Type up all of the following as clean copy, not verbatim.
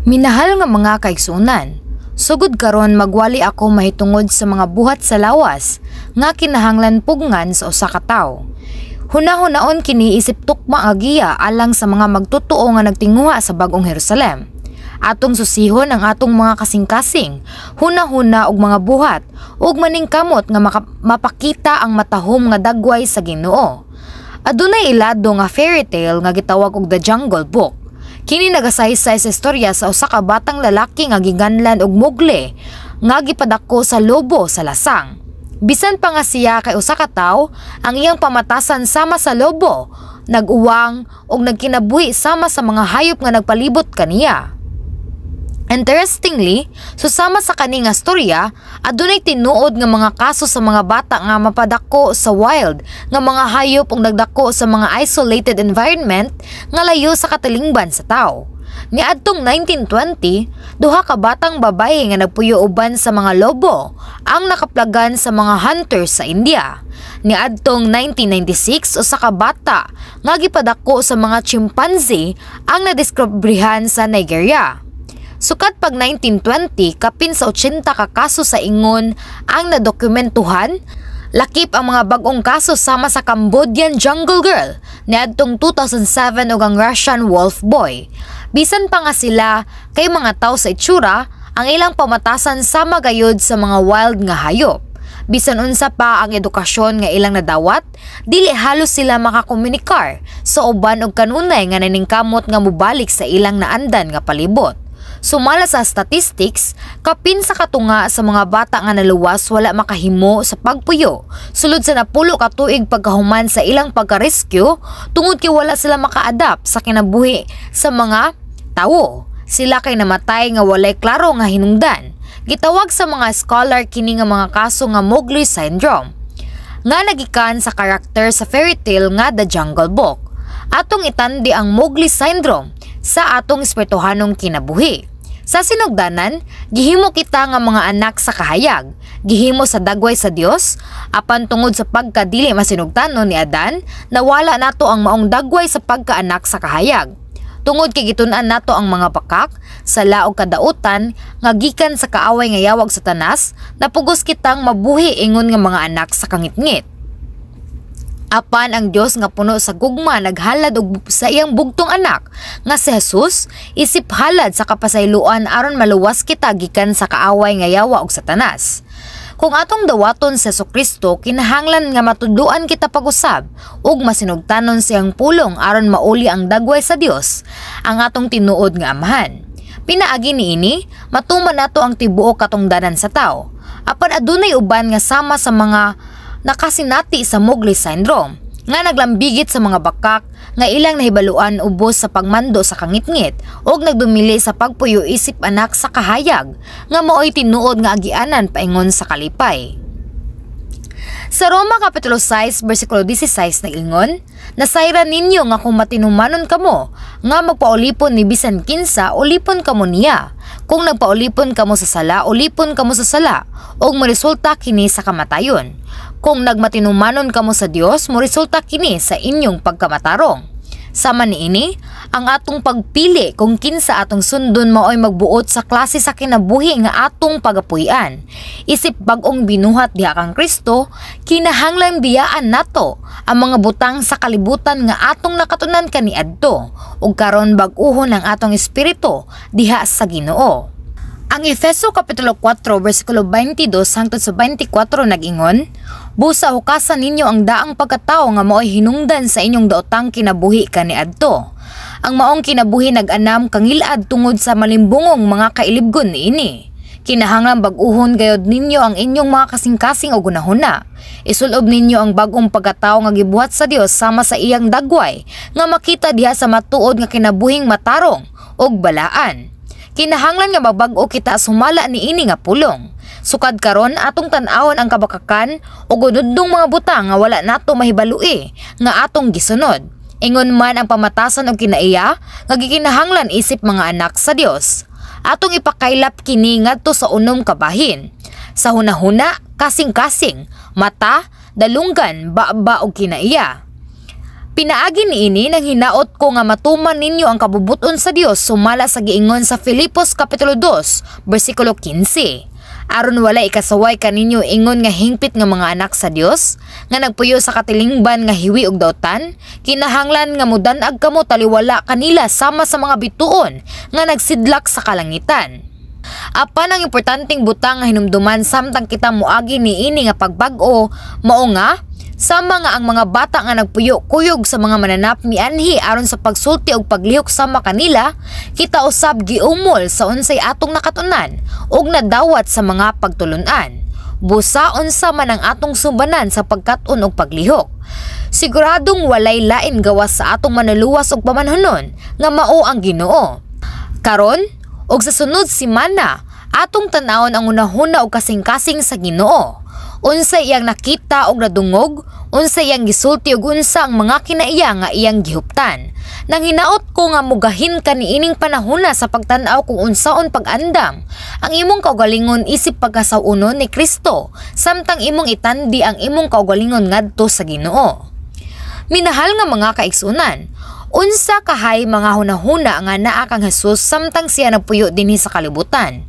Minahal nga mga kaigsuonan, sugod karon magwali ako mahitungod sa mga buhat sa lawas nga kinahanglan pugngan sa usa ka tawo. Hunahunaon kini isip tukma nga giya alang sa mga magtotoo nga nagtinguha sa Bag-ong Jerusalem. Atong susihon ang atong mga kasing-kasing, hunahuna og mga buhat ug maningkamot nga mapakita ang matahom nga dagway sa Ginoo. Adunay ilado nga fairy tale nga gitawag og The Jungle Book. Kini nagasaysay sa istorya sa usa ka batang lalaki nga giganlan og Mowgli nga gipadako sa lobo sa lasang. Bisan pa nga siya kay usa ka tawo, ang iyang pamatasan sama sa lobo, nag-uwang og nagkinabuhi sama sa mga hayop nga nagpalibot kaniya. Interestingly, susama sa kani nga storya, adunay tinuod nga mga kaso sa mga bata nga mapadako sa wild nga mga hayop ug nagdako sa mga isolated environment nga layo sa katilingban sa tawo. Niadtong 1920, duha ka batang babaye nga nagpuyo uban sa mga lobo ang nakaplagan sa mga hunters sa India. Niadtong 1996, usa ka bata nga gipadako sa mga chimpanzee ang nadiskobrehan sa Nigeria. Sukad pag 1920, kapin sa 80 ka kaso sa ingon ang nadokumentuhan, lakip ang mga bag-ong kaso sama sa Cambodian Jungle Girl niadtong 2007 ug ang Russian Wolf Boy. Bisan pa nga sila kay mga tawo sa itsura, ang ilang pamatasan sama gayud sa mga wild nga hayop. Bisan unsa pa ang edukasyon nga ilang nadawat, dili halos sila makakomunikar sa uban og kanunay nga naningkamot nga mobalik sa ilang naandan nga palibot. Sumala sa statistics, kapin sa katunga sa mga bata nga naluwas wala makahimo sa pagpuyo sulod sa 10 ka tuig pagkahuman sa ilang pagka-rescue tungod kay wala sila maka-adapt sa kinabuhi sa mga tawo. Sila kay namatay nga walay klaro nga hinungdan. Gitawag sa mga scholar kini nga mga kaso nga Mowgli syndrome, nga nagikan sa karakter sa fairy tale nga The Jungle Book. Atong itandi ang Mowgli syndrome sa atong espirituhanong kinabuhi. Sa sinugdanan, gihimo kita nga mga anak sa kahayag, gihimo sa dagway sa Dios, apan tungod sa pagkadili masinugtanon ni Adan, nawala nato ang maong dagway sa pagkaanak sa kahayag. Tungod kay gitun-an nato ang mga bakak, sala og kadautan nga gikan sa kaaway nga yawag Satanas, napugos kitang mabuhi ingon nga mga anak sa kangitngit. Apan ang Dios nga puno sa gugma naghalad og sa iyang bugtong anak nga si Jesus isip halad sa kapasayloan aron maluwas kita gikan sa kaaway nga yawa og Satanas. Kung atong dawaton sa Kristo, kinahanglan nga matudloan kita pag-usab ug masinugtanon siyang pulong aron mauli ang dagway sa Dios, ang atong tinuod nga amahan. Pinaagi niini, matuman nato ang tibuok katungdanan sa tao. Apan adunay uban nga sama sa mga nakasinati sa Mowgli syndrome nga naglambigit sa mga bakak nga ilang nahibaluan ubos sa pagmando sa kangitngit ug nagdumili sa pagpuyo isip anak sa kahayag nga maoy tinuod nga agianan paingon sa kalipay. Sa Roma Kapitulo 6, versikulo 16 nag-ingon, "Nasayran ninyo nga kung matinumanon kamo, nga magpaulipon ni bisan kinsa, ulipon kamo niya. Kung nagpaulipon kamo sa sala, ulipon kamo sa sala, ug moresulta kini sa kamatayon. Kung nagmatinumanon kamo sa Dios, moresulta kini sa inyong pagkamatarong." Sama niini, ang atong pagpili kung kinsa atong sundon maoy magbuot sa klase sa kinabuhi nga atong pagapuy-an. Isip bag-ong binuhat diha kang Kristo, kinahanglan biyaan nato ang mga butang sa kalibutan nga atong nakatunan kaniadto ug karon bag-uhon ang atong espiritu diha sa Ginoo. Ang Efeso Kapitulo 4 versikulo 22 hangtod sa 24 nag-ingon, "Busa hukasan ninyo ang daang pagkatao nga maoy hinungdan sa inyong daotang kinabuhi kaniadto. Ang maong kinabuhi nag-anam kangilad tungod sa malimbungong mga kailibgon niini. Kinahanglan bag-uhon gayod ninyo ang inyong mga kasing-kasing o gunahuna. Isulob ninyo ang bag-ong pagkatao nga gibuhat sa Dios sama sa iyang dagway nga makita diha sa matuod nga kinabuhing matarong ug balaan." Kinahanglan nga mabag-o kita sumala niini nga pulong. Sukad karon atong tan-awon ang kabakakan ug unudnong mga butang nga wala nato mahibalui nga atong gisunod. Ingon man ang pamatasan og kinaiya nga gikinahanglan isip mga anak sa Dios. Atong ipakaylap kini ngadto sa 6 ka bahin. Sa hunahuna, kasing-kasing, mata, dalunggan, baba ug kinaiya. Pinaagi niini, nang hinaot ko nga matuman ninyo ang kabubuton sa Dios sumala sa giingon sa Filipos kapitulo 2 bersikulo 15. Aron wala ikasaway kaninyo ingon nga hingpit nga mga anak sa Dios nga nagpuyo sa katilingban nga hiwi og dautan, kinahanglan nga mudan-ag kamo taliwala kanila sama sa mga bituon nga nagsidlak sa kalangitan. Apan ang importanteng butang nga hinumduman samtang kita moagi niini nga pagbag-o mao nga sama nga ang mga bata nga nagpuyo kuyog sa mga mananap mianhi aron sa pagsulti og paglihok sama kanila, kita usab giumol sa unsay atong nakatunan ug nadawat sa mga pagtulunan. Busa unsa man ang atong sumbanan sa pagkat-on og paglihok, siguradong walay lain gawas sa atong Manluluwas ug Pamanhonon nga mao ang Ginoo. Karon ug sa sunod semana, atong tan-awon ang hunahuna og kasing-kasing sa Ginoo. Unsa iyang nakita og nadungog, unsa iyang gisulti ug unsa ang mga kinaiya nga iyang gihuptan. Nang hinaot ko nga mugahin ka niining panahona sa pagtan-aw kung unsaon pag-andam ang imong kaugalingon isip pagkasaw-unon ni Kristo samtang imong itandi ang imong kaugalingon ngadto sa Ginoo. Minahal nga mga kaigsunan, unsa kahay mga hunahuna nga naa kang Jesus samtang siya nagpuyo dinhi sa kalibutan?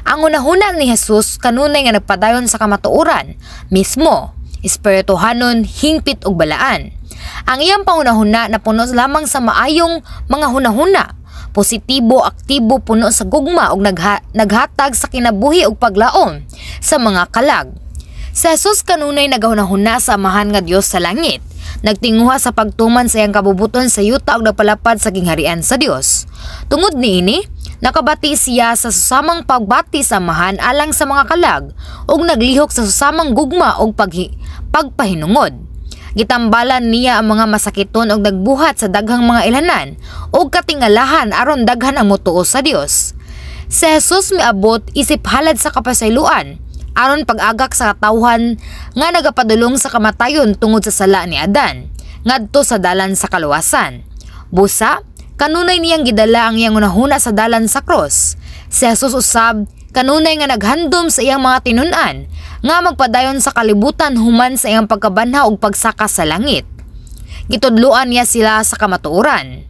Ang hunahuna ni Jesus kanunay nga nagpadayon sa kamatuoran, mismo, espirituhanon, hingpit ug balaan. Ang iyang panghunahuna napuno lamang sa maayong mga hunahuna, positibo, aktibo, puno sa gugma ug naghatag sa kinabuhi ug paglaom sa mga kalag. Si Jesus kanunay nagahunahuna sa Amahan nga Dios sa langit, nagtinguha sa pagtuman sa iyang kabubuton sa yuta ug nagpalapad sa gingharian sa Dios. Tungod niini, nakabati siya sa susamang pagbati sa Amahan alang sa mga kalag ug naglihok sa susamang gugma ug pagpahinungod. Gitambalan niya ang mga masakiton ug nagbuhat sa daghang mga ilhanan ug katingalahan aron daghan ang motuo sa Dios. Si Jesus miabot isip halad sa kapasayloan aron pag-agak sa katawhan nga nagapadulong sa kamatayon tungod sa sala ni Adan ngadto sa dalan sa kaluwasan. Busa, kanunay niyang gidala ang iyang hunahuna sa dalan sa krus. Si Jesus usab kanunay nga naghandom sa iyang mga tinun-an nga magpadayon sa kalibutan human sa iyang pagkabanhaw ug pagsaka sa langit. Gitudloan niya sila sa kamatuoran.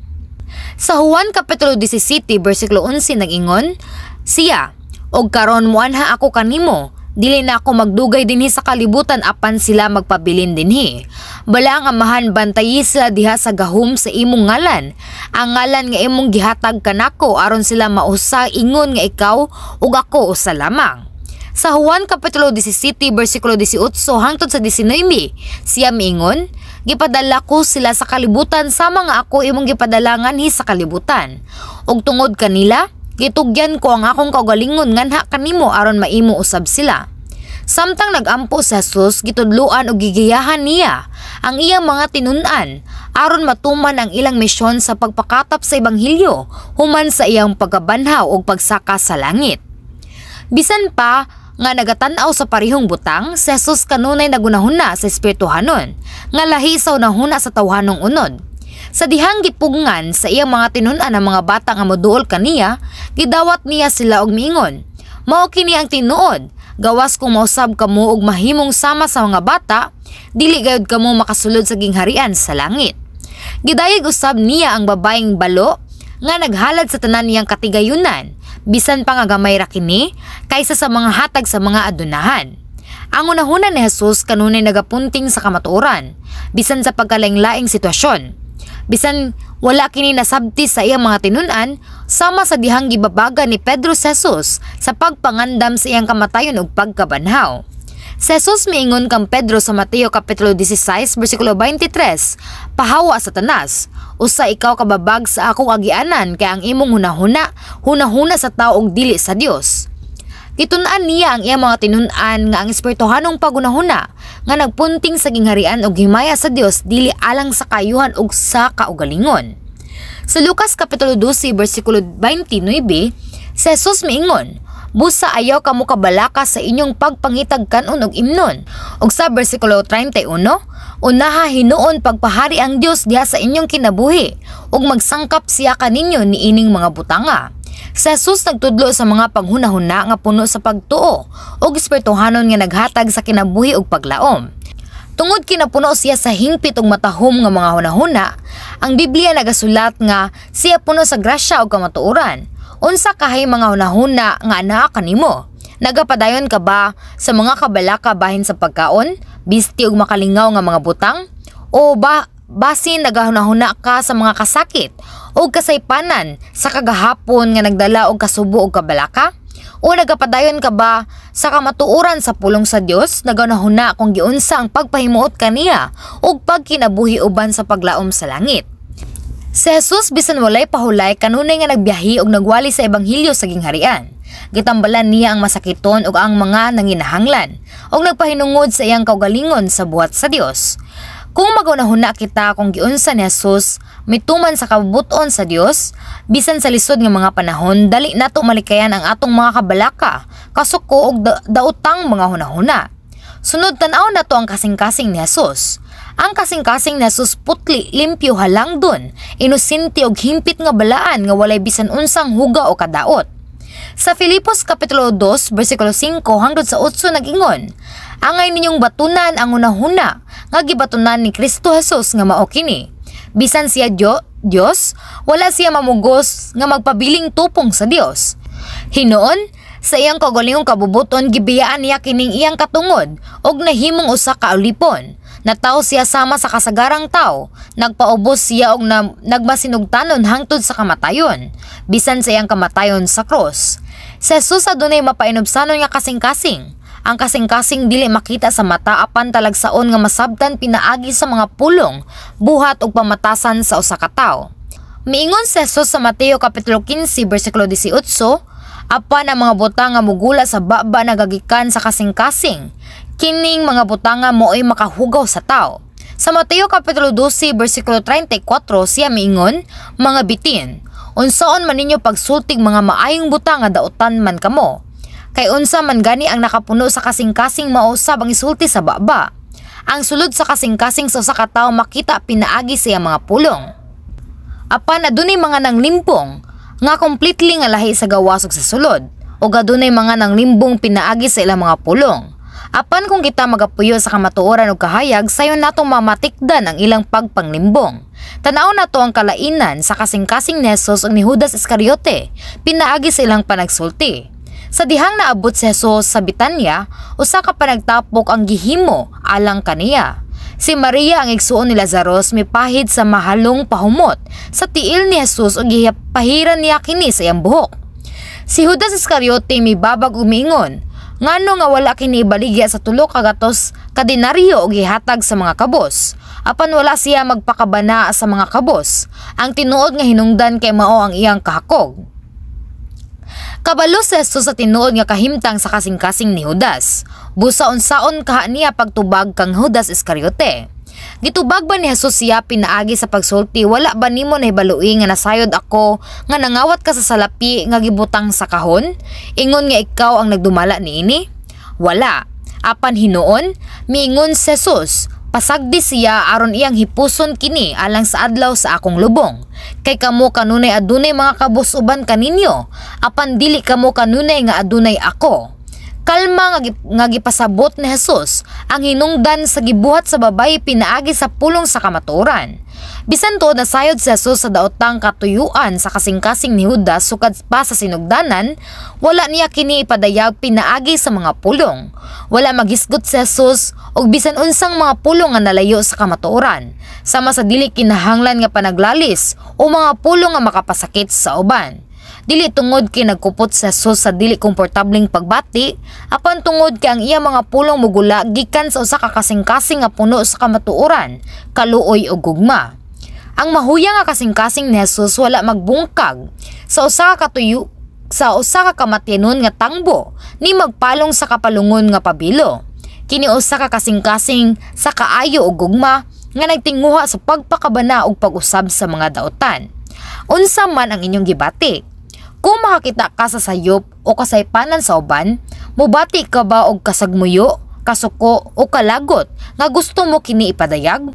Sa Juan Kapitulo 17 bersikulo 11 nag-ingon siya, "Og karon muanha ako kanimo, dili na ako magdugay dinhi sa kalibutan apan sila magpabilin dinhi. Balaang Amahan, bantayi sila diha sa gahom sa imong ngalan, ang ngalan nga imong gihatag kanako, aron sila mausa ingon nga ikaw ug ako usa lamang." Sa Juan Kapitulo 17 bersikulo 18 hangtod sa 19, siya miingon, "Gipadala ko sila sa kalibutan sama nga ako imong gipadala nganhi sa kalibutan. Ug tungod kanila, gitugyan ko ang akong kaugalingon nganha kanimo aron maimo usab sila." Samtang nagampo si Jesus, gitudloan og gigiyahan niya ang iyang mga tinun-an aron matuman ang ilang misyon sa pagpakatap sa ebanghelyo human sa iyang pagkabanhaw ug pagsaka sa langit. Bisan pa nga nagatan-aw sa parehong butang, si Jesus kanunay nagunahuna sa espirituhanon nga lahi sa hunahuna sa tawhanong unod. Sa dihang gipugngan sa iyang mga tinun-an ang mga bata nga moduol kaniya, gidawat niya sila og miingon, "Mao kini ang tinuod, gawas kung mausab kamo og mahimong sama sa mga bata, dili gayud kamo makasulod sa gingharian sa langit." Gidayeg usab niya ang babaeng balo nga naghalad sa tanan niyang katigayunan, bisan pa nga gamay ra kini kaysa sa mga hatag sa mga adunahan. Ang hunahuna ni Jesus kanunay nagapunting sa kamatuoran, bisan sa pagkalaing-laing sitwasyon. Bisan wala kini nasabti sa iyang mga tinun-an, sama sa dihang gibabaga ni Pedro si Jesus sa pagpangandam sa iyang kamatayon ug pagkabanhaw. Si Jesus miingon kang Pedro sa Mateo Kapitulo 16 bersikulo 23, "Pahawa, Satanas, usa ikaw kababag sa akong agianan kay ang imong hunahuna, hunahuna sa tao ug dili sa Dios." Gitun-an niya ang iyang mga tinun-an nga ang espirituhanong pagunahuna nga nagpunting sa gingharian ug himaya sa Dios dili alang sa kayuhan ug sa kaugalingon. Sa Lucas Kapitulo 12 bersikulo 29, si Jesus miingon, "Busa ayaw kamo kabalaka sa inyong pagpangitag kanon og imnon." Ug sa bersikulo 31, "Unaha hinuon pagpahari ang Dios diha sa inyong kinabuhi ug magsangkap siya kaninyo niining mga butanga." Si Jesus nagtudlo sa mga panghunahuna nga puno sa pagtuo ug espirituhanon nga naghatag sa kinabuhi ug paglaom. Tungod kinapuno siya sa hingpit ug matahom nga mga hunahuna, ang Biblia nagasulat nga siya puno sa grasya ug kamatuoran. Unsa kahay mga hunahuna nga anaa kanimo? Nagapadayon ka ba sa mga kabalaka bahin sa pagkaon, bisti ug makalingaw nga mga butang? O ba basin nagahunahuna ka sa mga kasakit o kasaypanan sa kagahapon nga nagdala og kasubo og kabalaka? O nagapadayon ka ba sa kamatuoran sa pulong sa Dios, nagahunahuna kung giunsa ang pagpahimuot kaniya ug pagkinabuhi uban sa paglaom sa langit? Si Jesus, bisan walay pahulay, kanunay nga nagbiyahe og nagwali sa ebanghelyo sa gingharian. Gitambalan niya ang masakiton ug ang mga nanginahanglan ug nagpahinungod sa iyang kaugalingon sa buhat sa Dios. Kung maghunahuna kita kung giunsa ni Jesus mituman sa kabubut-on sa Dios bisan sa lisod nga mga panahon, dali nato malikayan ang atong mga kabalaka, kasuko ug daotang mga hunahuna. Sunod, tan-aw nato ang kasing-kasing ni Jesus. Ang kasing-kasing ni Jesus putli, limpyo, halangdon, inosente ug himpit nga balaan nga walay bisan unsang huga o kadaot. Sa Filipos Kapitulo 2, versikulo 5 hangtod sa 8 nag-ingon, "Angay ninyong batunan ang hunahuna nga gibatunan ni Kristo Jesus nga mao kini. Bisan siya Dios, wala siya mamugos nga magpabiling tupong sa Dios. Hinuon, sa iyang kaugalingong kabubuton gibiyaan niya kining iyang katungod ug nahimong usa ka ulipon. Natawo siya sama sa kasagarang tawo, nagpaubos siya og nagmasinugtanon hangtod sa kamatayon, bisan sa iyang kamatayon sa krus." Si Jesus adunay mapainubsanon nga kasing-kasing. Ang kasing-kasing dili makita sa mata apan talagsaon nga masabtan pinaagi sa mga pulong, buhat ug pamatasan sa usa ka tawo. Miingon si Jesus sa Mateo Kapitulo 15 bersikulo 18, "Apan ang mga butang nga mugula sa baba nagagikan sa kasing-kasing. Kining mga butanga mo'y makahugaw sa tao." Sa Mateo Kapitulo 12 bersikulo 34 siya miingon, "Mga bitin, unsaon man ninyo pagsultig mga maayong butang nga daotan man kamo? Kay unsa man gani ang nakapuno sa kasing-kasing mao usab ang isulti sa baba." Ang sulod sa kasing-kasing sa usa ka tawo makita pinaagi sa iyang mga pulong. Apan adunay mga nanglimbong nga completely nga lahi sa gawas ug sa sulod, ug adunay mga nanglimbong pinaagi sa ilang mga pulong. Apan kung kita magapuyo sa kamatuoran ug kahayag, sayon natong mamatikdan ang ilang pagpanglimbong. Tan-aw nato ang kalainan sa kasing-kasing ni Jesus ug ni Judas Iscariote pinaagi sa ilang panagsulti. Sa dihang naabot si Jesus sa Bitanya, usa ka panagtapok ang gihimo alang kaniya. Si Maria, ang igsuon ni Lazarus, mipahid sa mahalong pahumot sa tiil ni Jesus ug gipahiran niya kini sa iyang buhok. Si Judas Iscariote mibabag ug miingon, "Ngano nga wala kini ibaligya sa 300 ka denaryo ug gihatag sa mga kabos?" Apan wala siya magpakabana sa mga kabos. Ang tinuod nga hinungdan kay mao ang iyang kahakog. Kabalo si Jesus sa tinuod nga kahimtang sa kasing-kasing ni Judas. Busa unsaon kaha niya pagtubag kang Judas Iscariote? Gitubag ba ni Jesus siya pinaagi sa pagsulti, "Wala ba nimo nahibalui nga nasayod ako nga nangawat ka sa salapi nga gibutang sa kahon? Ingon nga ikaw ang nagdumala niini"? Wala. Apan hinuon, miingon si Jesus, "Pasagdi siya aron iyang hipuson kini alang sa adlaw sa akong lubong. Kay kamo kanunay adunay mga kabos uban kaninyo, apan dili kamo kanunay nga adunay ako." Kalma nga gipasabot ni Jesus ang hinungdan sa gibuhat sa babayi pinaagi sa pulong sa kamatuoran. Bisan tuod nasayod si Jesus sa daotang katuyuan sa kasing-kasing ni Judas sukad pa sa sinugdanan, wala niya kini ipadayag pinaagi sa mga pulong. Wala maghisgot si Jesus og bisan unsang mga pulong nga nalayo sa kamatuoran, sama sa dili kinahanglan nga panaglalis o mga pulong nga makapasakit sa uban. Dili tungod kay nagkupot sa Jesus sa dili komportableng pagbati, apan tungod kay ang iya mga pulong mugula gikan sa usa ka kasing-kasing nga puno sa kamatuoran, kaluoy ug gugma. Ang mahuya nga kasing-kasing ni Jesus wala magbungkag sa usa ka katuyo sa usa ka kamatyanon nga tangbo ni magpalong sa kapalungon nga pabilo. Kini usa ka kasing-kasing sa kaayo ug gugma nga nagtinguha sa pagpakabana ug pag-usab sa mga daotan. Unsa man ang inyong gibati? Kung makakita ka sa sayop o kasaypanan sa uban, mubati ka ba og kasagmuyo, kasuko o kalagot nga gusto mo kini ipadayag?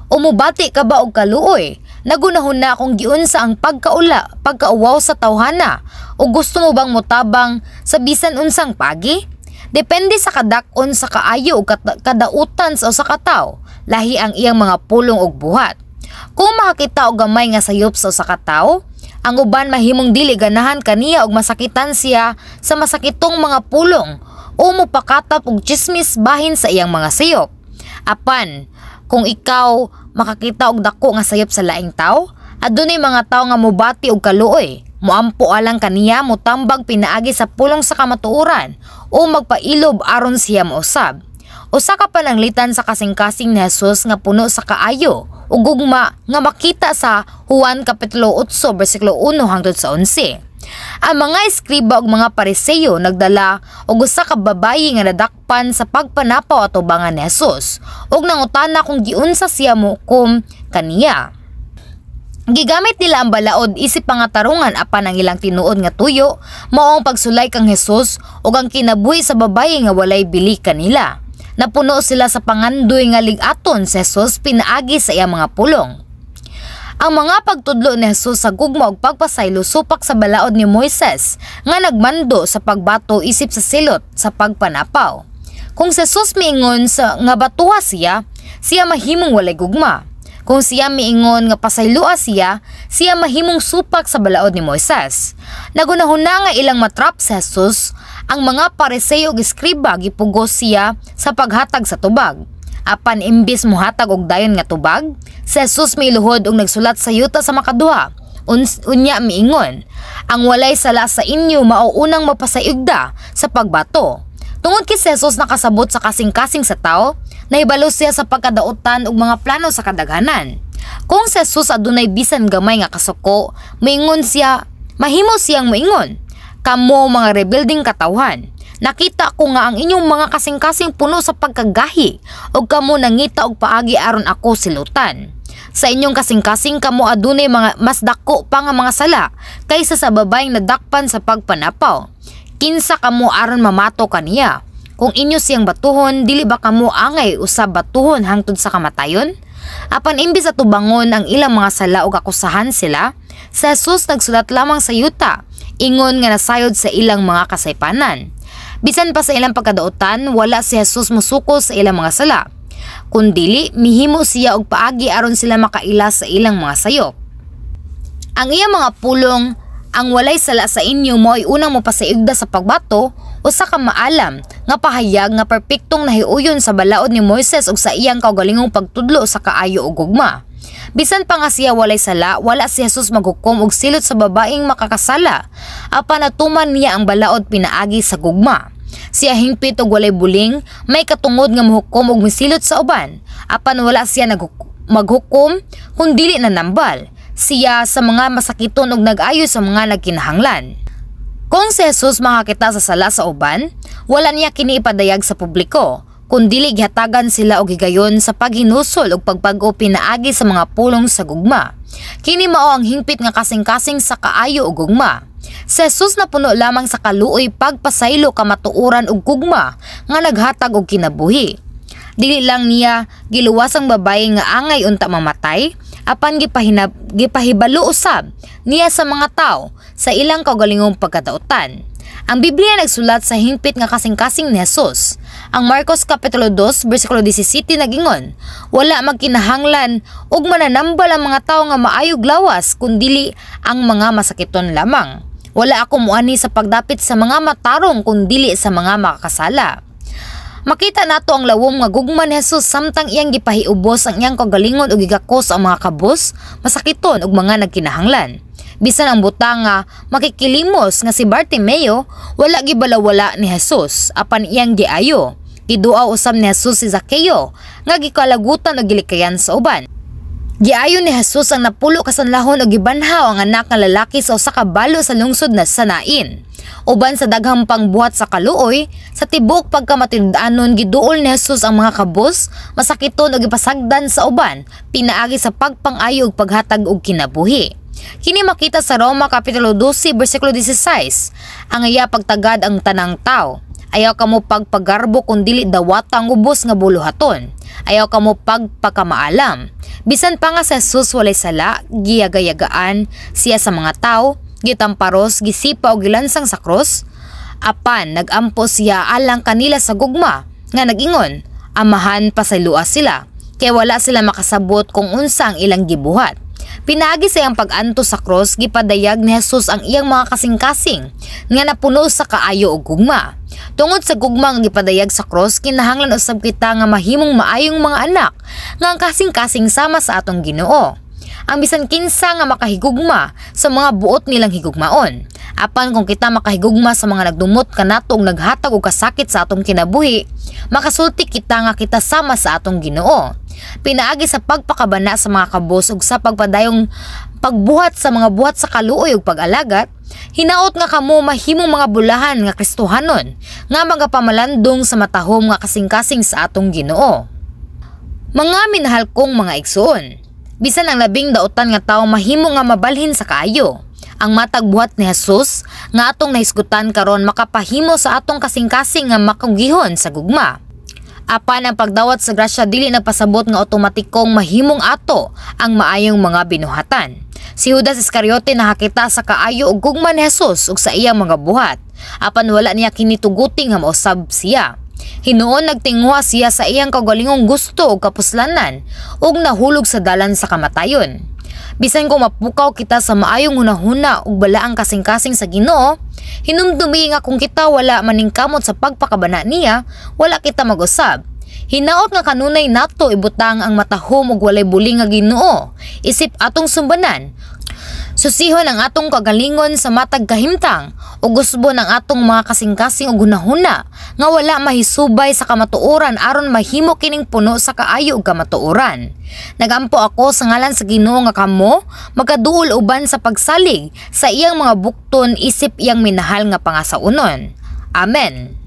O mubati ka ba og kaluoy, nagunahuna kung giunsa ang pagkauwaw sa tawhana, o gusto mo bang motabang sa bisan unsang pagi? Depende sa kadak-on sa kaayo ug kadautan sa usa ka tawo, lahi ang iyang mga pulong ug buhat. Kung makakita og gamay nga sayop sa usa ka tawo, ang uban mahimong dili ganahan kaniya ug masakitan siya sa masakitong mga pulong o mopakatap og chismis bahin sa iyang mga sayop. Apan, kung ikaw makakita og dako nga sayop sa laing tawo, adunay mga tawo nga mobati og kaluoy, moampo alang kaniya, motambag pinaagi sa pulong sa kamatuoran o magpailob aron siya mausab. Usa ka pananglitan sa kasing-kasing ni Jesus nga puno sa kaayo ug gugma nga makita sa Juan Kapitulo 8 bersikulo 1 hangtod sa 11. Ang mga eskriba ug mga Pariseyo nagdala og usa ka babayi nga nadakpan sa pagpanapaw atubangan ni Jesus ug nangutana kung giunsa siya mohukom kaniya. Gigamit nila ang balaod isip pangatarungan, apan ang ilang tinuod nga tuyo mao ang pagsulay kang Jesus ug ang kinabuhi sa babayi nga walay bili kanila. Napuno sila sa pangandoy nga lig-aton si Jesus pinaagi sa iyang mga pulong. Ang mga pagtudlo ni Jesus sa gugma ug pagpasaylo supak sa balaod ni Moises nga nagmando sa pagbato isip sa silot sa pagpanapaw. Kung si Jesus miingon sa nga batuha siya, siya mahimong walay gugma. Kung siya miingon nga pasayloa siya, siya mahimong supak sa balaod ni Moises. Nagunahuna nga ilang matrap si Jesus, ang mga Pariseo ug eskriba gipugos siya sa paghatag sa tubag. Apan imbis mohatag og dayon nga tubag, si Jesus miluhod og nagsulat sa yuta sa makaduha. Unya miingon, "Ang walay sala sa inyo mao unang mapasayugda sa pagbato." Tungod kay si Jesus nakasabot sa kasing-kasing sa tao, nahibalo siya sa pagkadautan ug mga plano sa kadaghanan. Kung si Jesus adunay bisan gamay nga kasuko, moingon siya, mahimo siyang moingon, "Kamo mga rebeldeng katawhan, nakita ko nga ang inyong mga kasing-kasing puno sa pagkagahi ug kamo nangita og paagi aron ako silutan. Sa inyong kasing-kasing kamo adunay mga mas dako pa nga mga sala kaysa sa babaeng nadakpan sa pagpanapaw. Kinsa kamo aron mamato kaniya? Kung inyo siyang batuhon, dili ba kamo angay usab batuhon hangtod sa kamatayon?" Apan imbis atubangon ang ilang mga sala ug akusahan sila, si Jesus nagsulat lamang sa yuta, ingon nga nasayod sa ilang mga kasaypanan. Bisan pa sa ilang pagkadautan, wala si Jesus mosuko sa ilang mga sala. Kun dili, mihimo siya og paagi aron sila makaila sa ilang mga sayop. Ang iyang mga pulong, "Ang walay sala sa inyo mo'y unang mopasayugda sa pagbato," usa ka maalam nga pahayag nga perpektong nahiuyon sa balaod ni Moises ug sa iyang kaugalingong pagtudlo sa kaayo ug gugma. Bisan pa nga siya walay sala, wala si Jesus maghukom og silot sa babaeng makakasala. Apan natuman niya ang balaod pinaagi sa gugma. Siya hingpit og walay buling, may katungod nga mohukom og misilot sa uban. Apan wala siya maghukom kun dili nanambal siya sa mga masakiton ug nag-ayo sa mga nagkinahanglan. Kung si Jesus makakita sa sala sa uban, wala niya kini ipadayag sa publiko, kundili gihatagan sila og higayon sa paghinusol ug pagbag-o pinaagi sa mga pulong sa gugma. Kini mao ang hingpit nga kasing-kasing sa kaayo ug gugma. Si Jesus napuno lamang sa kaluoy, pagpasaylo, kamatuoran ug gugma nga naghatag og kinabuhi. Dili lang niya giluwas ang babaye nga angay unta mamatay, apan gipahibalo usab niya sa mga tao sa ilang kaugalingong pagkadautan. Ang Biblia nagsulat sa hingpit nga kasing-kasing ni Jesus. Ang Marcos Kapitulo 2 bersikulo 17 nagingon, "Wala magkinahanglan og mananambal ang mga tawo nga maayog lawas kundili ang mga masakiton lamang. Wala ako muanhi sa pagdapit sa mga matarong kundili sa mga makakasala." Makita nato ang lawom nga gugma ni Jesus samtang iyang gipahiubos ang iyang kaugalingon ug gigakos ang mga kabos, masakiton ug mga nagkinahanglan. Bisan ang butang nga makikilimos nga si Bartimeo, wala gibalawala ni Jesus apan iyang giayo. Giduaw usab ni Jesus si Zakeo nga gikalagutan ug gilikayan sa uban. Giayo ni Jesus ang 10 ka sanlahon ug gibanhaw ang anak nga lalaki sa usa ka balo sa lungsod na sa Nain. Uban sa daghang pangbuhat sa kaluoy, sa tibuok pagkamatinud-anon giduol ni Jesus ang mga kabos, masakiton ug gipasagdan sa uban pinaagi sa pagpang-ayo ug paghatag og kinabuhi. Kini makita sa Roma Kapitulo 12 bersikulo 16. Ang iya pagtagad ang tanang tao. Ayaw kamo pagpagarbo kung dili dawata ang ubos nga buluhaton. Ayaw kamo pagpakamaalam. Bisan pa nga sa Jesus walay sala, giyagayagaan siya sa mga tao, gitamparos, gisipa o gilansang sa krus. Apan nagampo siya alang kanila sa gugma nga nag-ingon, "Amahan, pasayloa sila, kay wala sila makasabot kung unsa ang ilang gibuhat." Pinaagi sa iyang pag-antos sa krus, gipadayag ni Jesus ang iyang mga kasing-kasing nga napuno sa kaayo ug gugma. Tungod sa gugma nga gipadayag sa krus, kinahanglan usab kita nga mahimong maayong mga anak nga ang kasing-kasing sama sa atong Ginoo. Ang bisan kinsa nga makahigugma sa mga buot nilang higugmaon. Apan kung kita makahigugma sa mga nagdumot kanato ug naghatag og kasakit sa atong kinabuhi, makasulti kita nga kita sama sa atong Ginoo. Pinaagi sa pagpakabana sa mga kabos ug sa pagpadayong pagbuhat sa mga buhat sa kaluoy ug pag-alagat, hinaot nga kamo mahimong mga bulahan nga Kristohanon nga magapamalandong sa matahom nga kasing-kasing sa atong Ginoo. Mga minahal kong mga igsoon, bisan ang labing dautan nga tawo mahimo nga mabalhin sa kaayo. Ang matag buhat ni Jesus nga atong nahisgutan karon makapahimo sa atong kasing-kasing nga makugihon sa gugma. Apan ang pagdawat sa grasya dili nagpasabot nga otomatikong mahimong ato ang maayong mga binuhatan. Si Judas Iscariote nakakita sa kaayo ug gugma ni Jesus ug sa iyang mga buhat. Apan wala niya kini tuguti nga mausab siya. Hinuon nagtinguha siya sa iyang kaugalingong gusto ug kapuslanan ug nahulog sa dalan sa kamatayon. Bisan kung mapukaw kita sa maayong hunahuna ug balaang kasing-kasing sa Ginoo, hinumdumi nga kung kita wala maningkamot sa pagpakabana niya, wala kita mag-usab. Hinaot nga kanunay nato ibutang ang matahom ug walay buli nga Ginoo isip atong sumbanan. Susihon ang atong kagalingon sa matag kahimtang ug usbon ang atong mga kasing-kasing ug hunahuna nga wala mahisubay sa kamatuoran aron mahimo kining puno sa kaayo ug kamatuoran. Nagampo ako sa ngalan sa Ginoo nga kamo magaduol uban sa pagsalig sa iyang mga bukton isip iyang minahal nga pangasaunon. Amen.